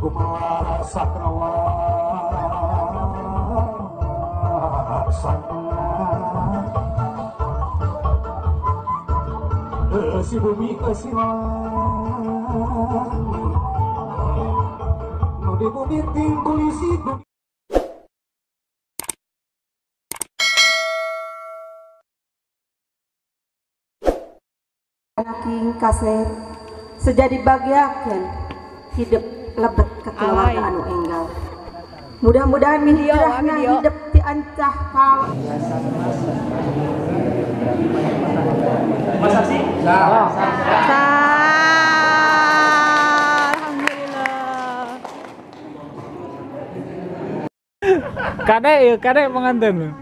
Kumaha sakrawasana si bumi kasilan nu di bumi tingkul si King kasep sejadi bagiakeun hidup lebet ke keluarga anu enggal. Mudah-mudahan hijrahna hidup ti ancah ka. Masa sih? Alhamdulillah. Kade ya, kade pengantin.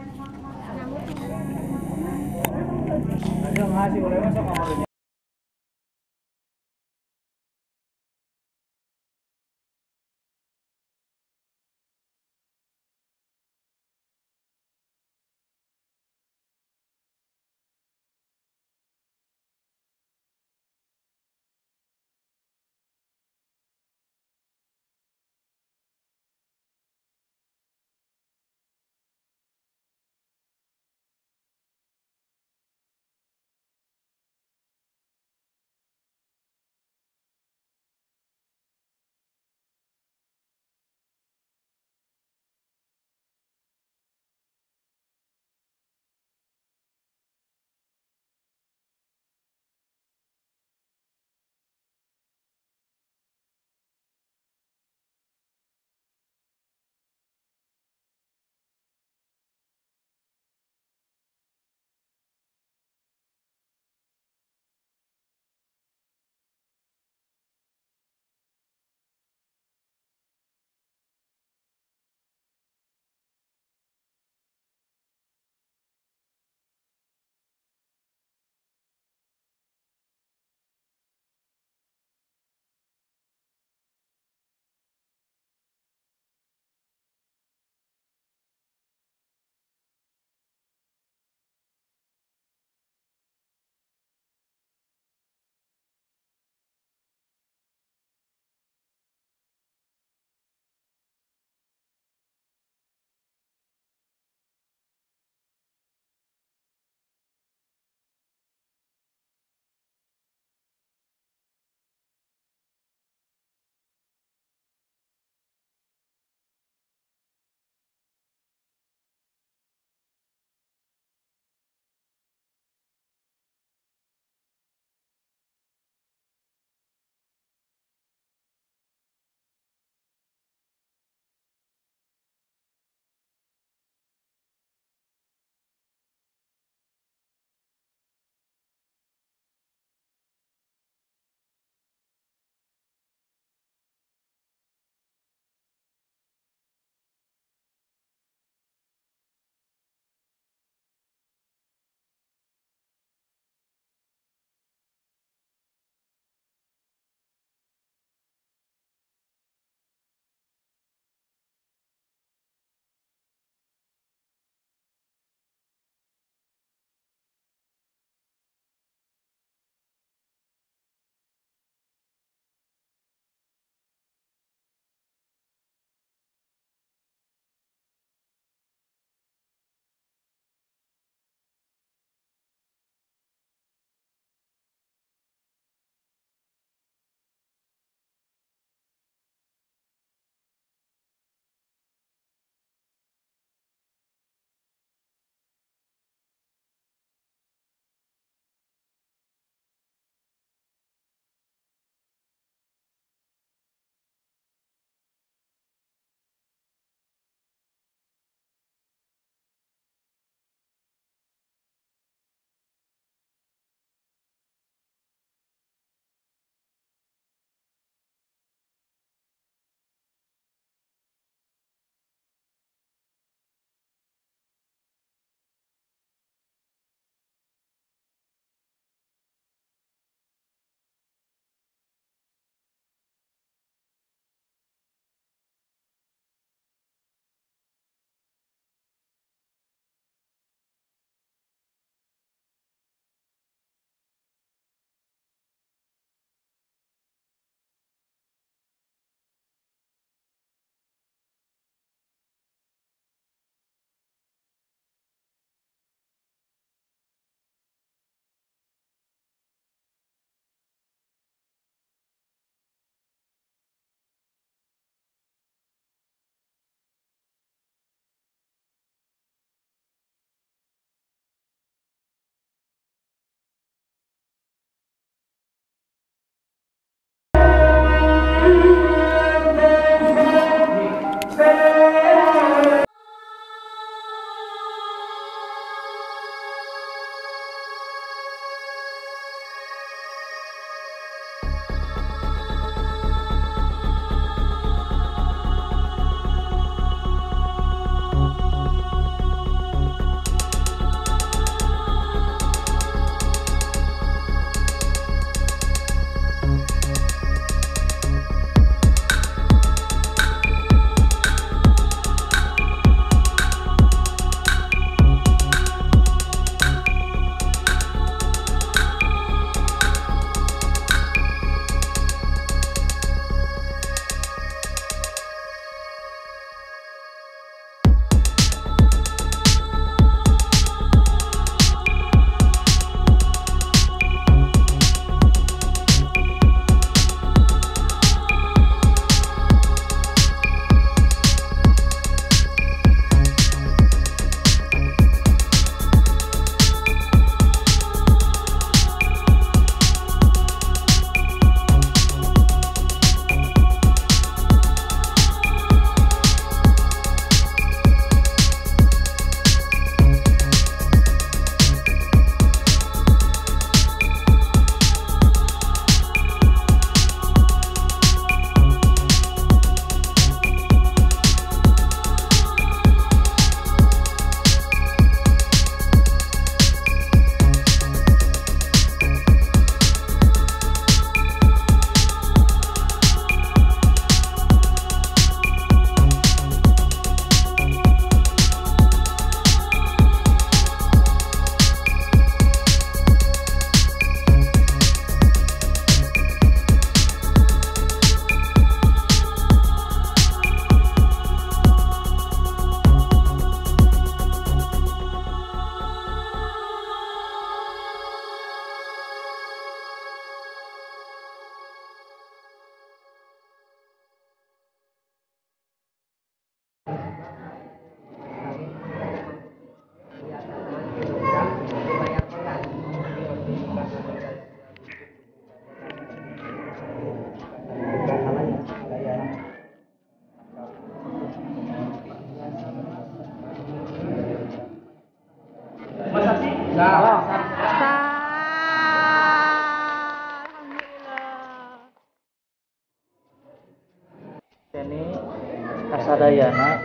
Sadayana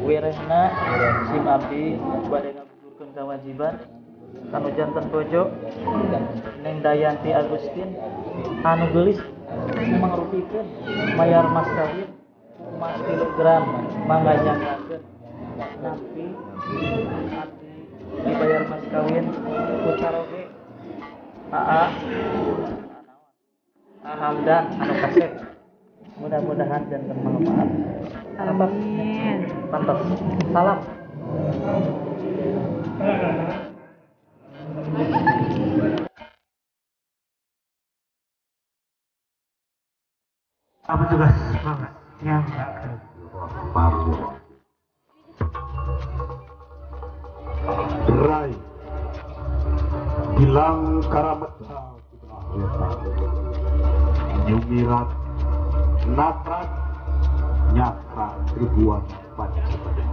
wirehna sim abdi bade ngagugurkeun kewajiban kanu janten bojo Neng Dayanti Agustin anu geulis mangrupikeun mayar mas kawin emas kilogram mangga nyanggakeun nampi abdi dibayar mas kawin ku caroge AA Hamdan anu kasep, mudah-mudahan janten manfaat. Amin. Mantap. Salam. Apa tugas banget nyanggakeun Rai Gilang Karamedal Nyumirat Natrat Nyatra ribuan pancapada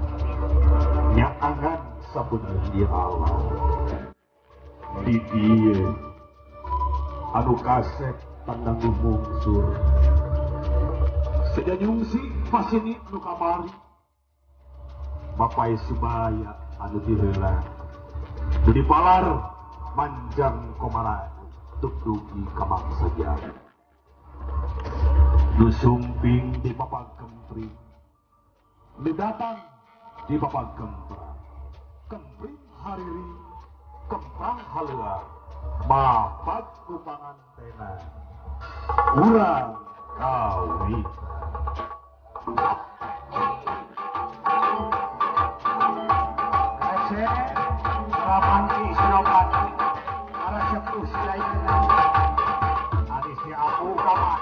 Nyaangan sabenerna di alam di dieu anu kasep tandang mungsur seja nyungsi pasini nu kamari bapai subaya anu diheula nu dipalar manjang komara tuk dugi ka mangsa jaya nu sumping di papan kempring nu datang di papan kemprang kempring hariri kemprang haleuang mapat ku pangantena urang kawin. Rapanti Sinopati Arasep usia ini Arisi aku kapan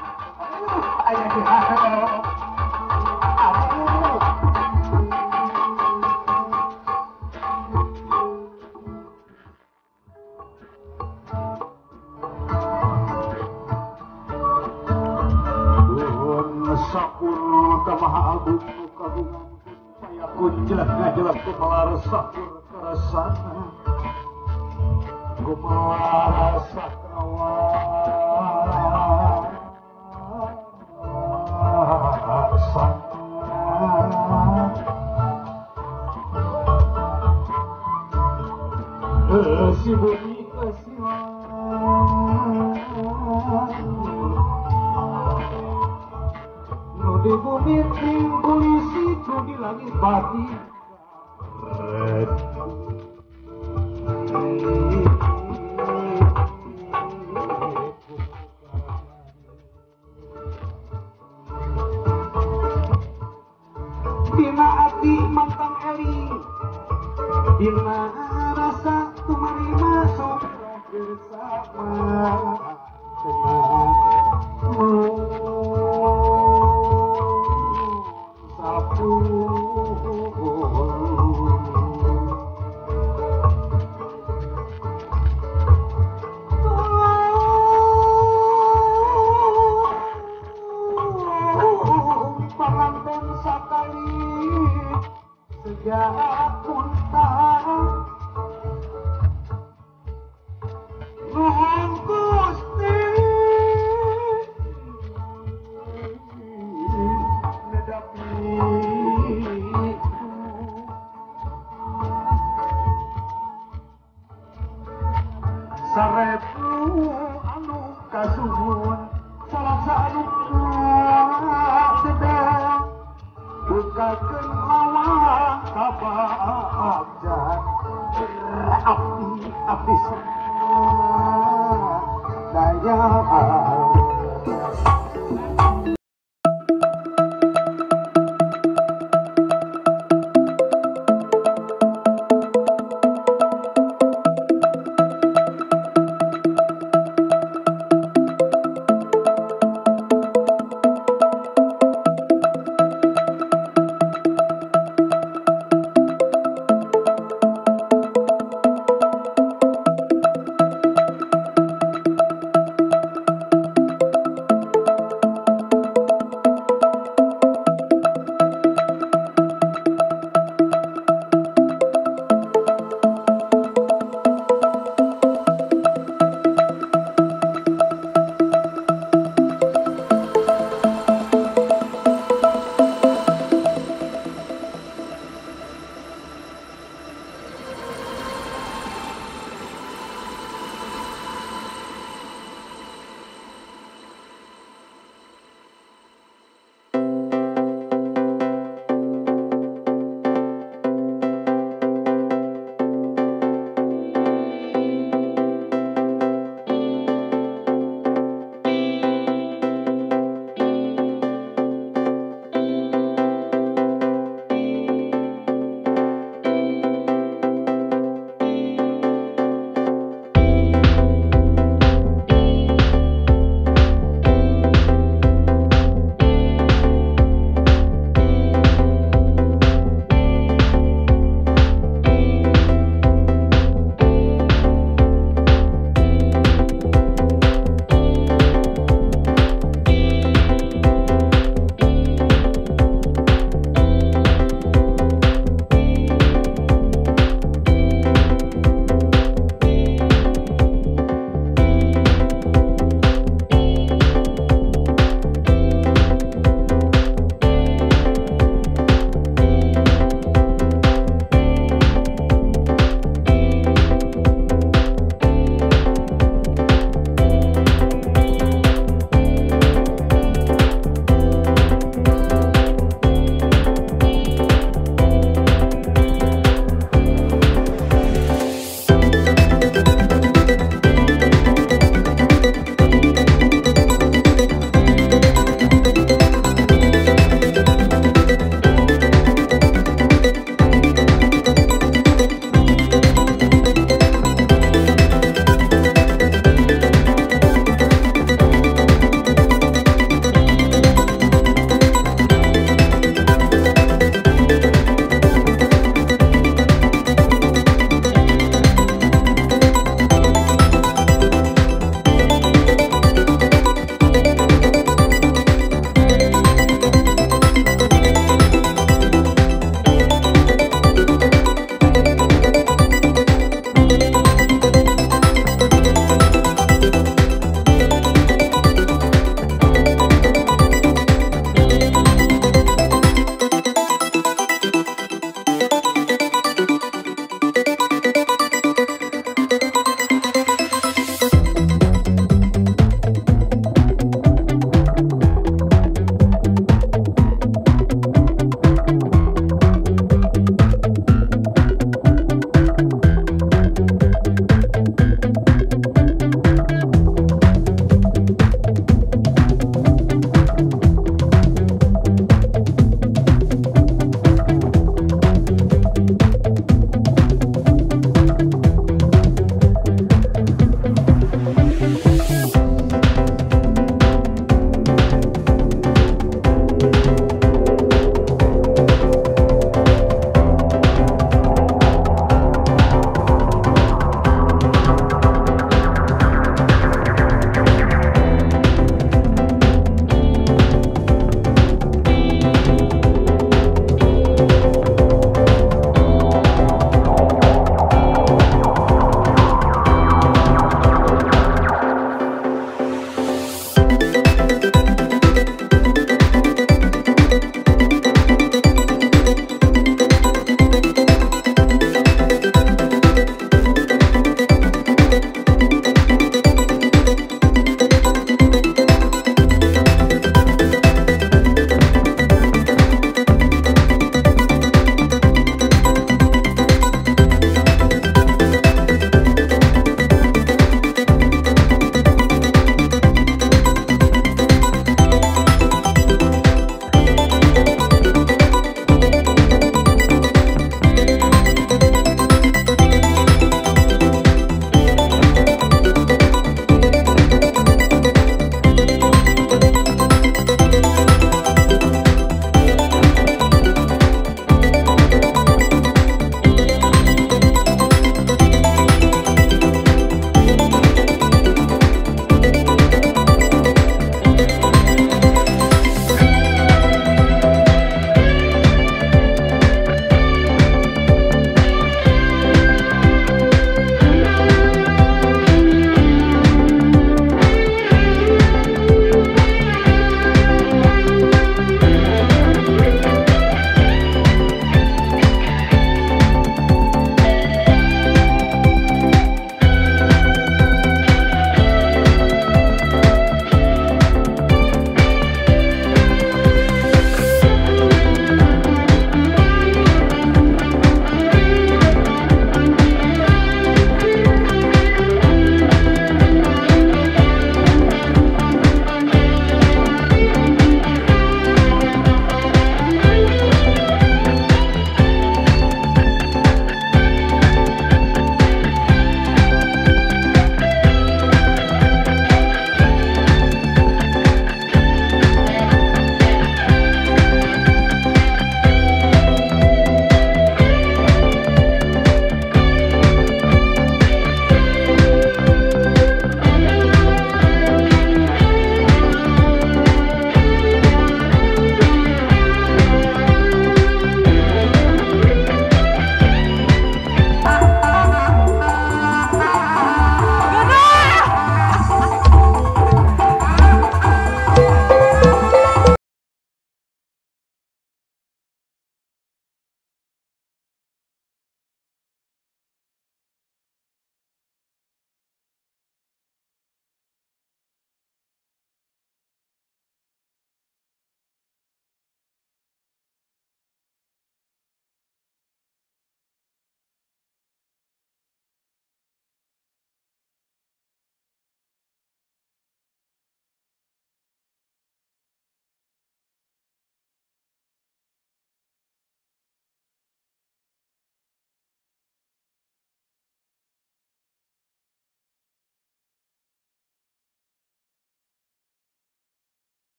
ayah di aku Nuhun sakur kamaha agung kagungan payakun jelek ngajelek kumelar sakur kerasana kumelar sakrawa si bumi nu di bumi polisi nu di langit bati. Dina ati mantang eling dina rasa tumarima sumroh bersama pengantin sakali sejak muntah nuhun Gusti nedapi sarebu anu kasuhun salaksa anu sedang bukakeun lawang kabagja abdi abdi daya.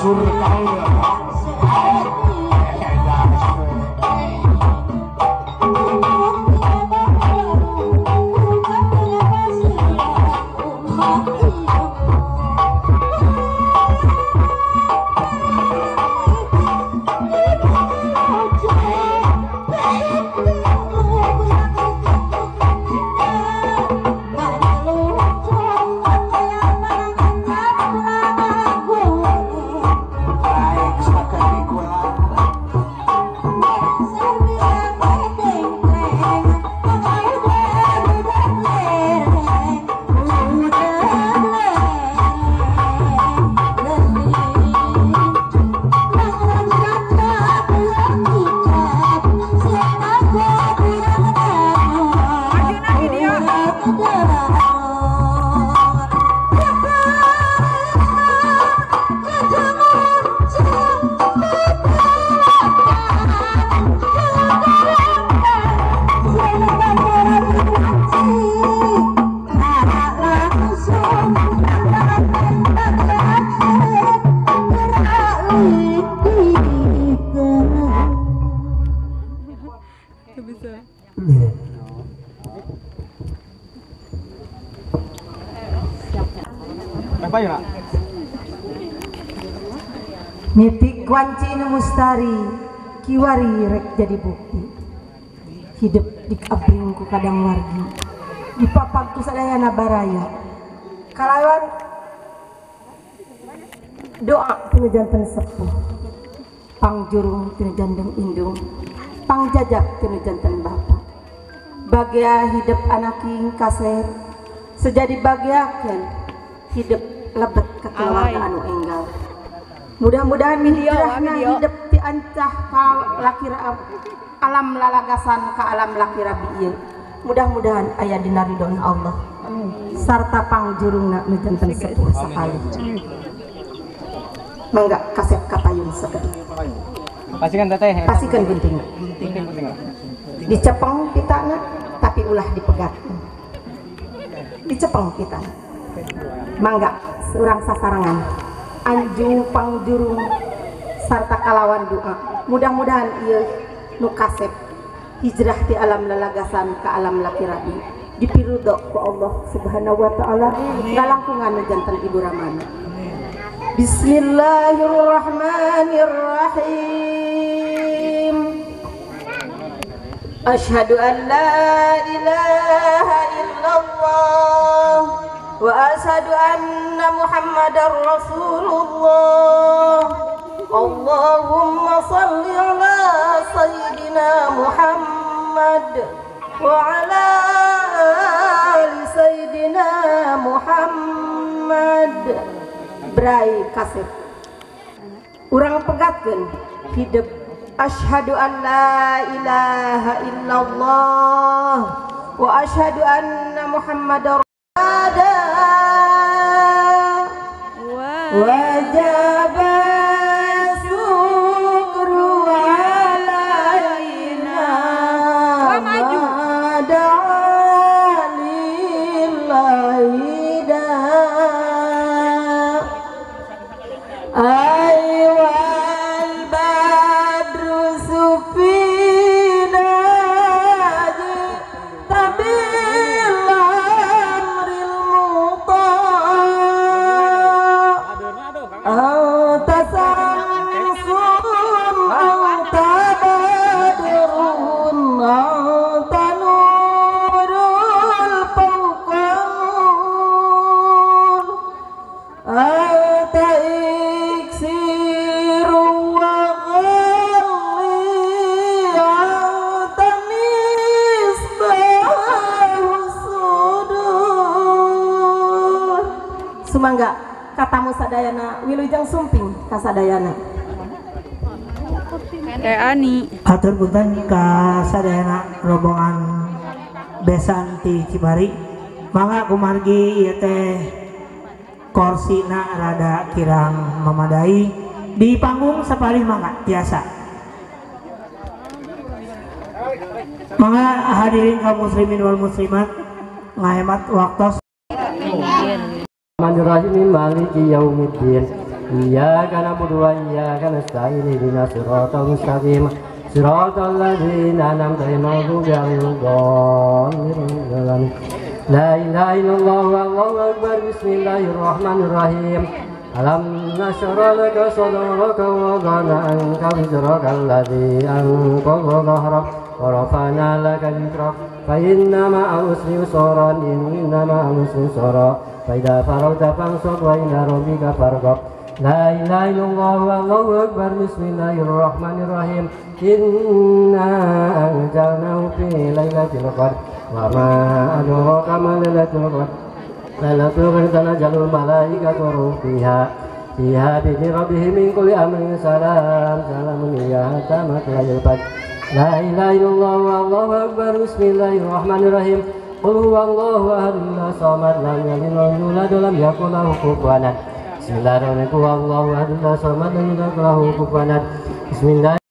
Kasur kau. Nitik wanci nu mustari kiwari rek jadi bukti hidup dikabring ku kadang wargi dipapag ku sadayana baraya kalawan doa tina janten sepuh pangjurung tina janten indung pangjajak tina janten bapa bagea hidup anaking kasep sejadi bageakeun hidup lebet ka keluarga anu enggal. Mudah-mudahan hijrahna hidup ti ancah ka laki alam lalagasan ka alam laki rabi ieu. Mudah-mudahan aya dina ridho Allah. Sarta pangjurungna nu janten sepuh sakali. Mangga kasep kapayun sakedik. Pasikeun teteh. Pasikeun guntingna. Dicepeng pitana tapi ulah dipegat. Dicepeng pitana. Mangga urang sasarengan. Anjung pangjurung sarta kalawan doa. Mudah-mudahan ieu nu kasep hijrah ti alam lalagasan ka alam laki rabi dipiridho ku Allah Subhanahu wa taala ngalangkungan nu janten Ibu Ramana. Bismillahirrahmanirrahim. Asyhadu an la ilaha illallah wa asyhadu anna Muhammadar Rasulullah. Allahumma salli ala sayyidina Muhammad wa ala ali sayyidina Muhammad. Brai kasep urang pegatkeun hidup asyhadu an la ilaha illallah wa asyhadu anna Muhammadar wajib syukru alaina ma da'a lillahi da' aywal badru sufina tabil amril muta' anta samsun anta badrun anta nurul fawqa nur anta iksiru wa ghalli anta misbahus sudur. Sumangga katamu sadayana wilujeng sumping kasadayana. Teh Ani atur punten ka sadayana rombongan besan ti Cibari. Mangga kumargi ieu teh korsina rada kirang memadai di panggung sapalih mangga tiasa. Mangga hadirin kaum muslimin wal muslimat ngahemat waktos. Rahmanirrahim, maliki yaumiddin. إياك نعبد وإياك نستعين اهدنا الصراط المستقيم صراط الذين أنعمت عليهم غير المغضوب عليهم ولا الضالين. لا إله إلا الله والله أكبر. بسم الله الرحمن الرحيم. ألم نشرح لك صدرك ووضعنا عنك وزرك الذي أنقض ظهرك ورفعنا لك ذكرك فإن مع العسر يسرا إن مع العسر يسرا فإذا فرغت فانصب وإلى ربك فارغب. لا إله إلا الله والله أكبر. بسم الله الرحمن الرحيم. إنا أنزلناه في ليلة القدر وما أدراك ما ليلة القدر. ليلة القدر تنزل الملائكة والروح فيها بإذن ربهم من كل أمر سلام سلام هي حتى مطلع الفجر. لا إله إلا الله والله أكبر. بسم الله الرحمن الرحيم. قل هو الله أحد الله الصمد لم يلد ولم يولد ولم يكن له كفوا أحد. بسم الله الرحمن الرحيم. قل هو الله أحد الله الصمد لم يكن له كفوا أحد. بسم الله.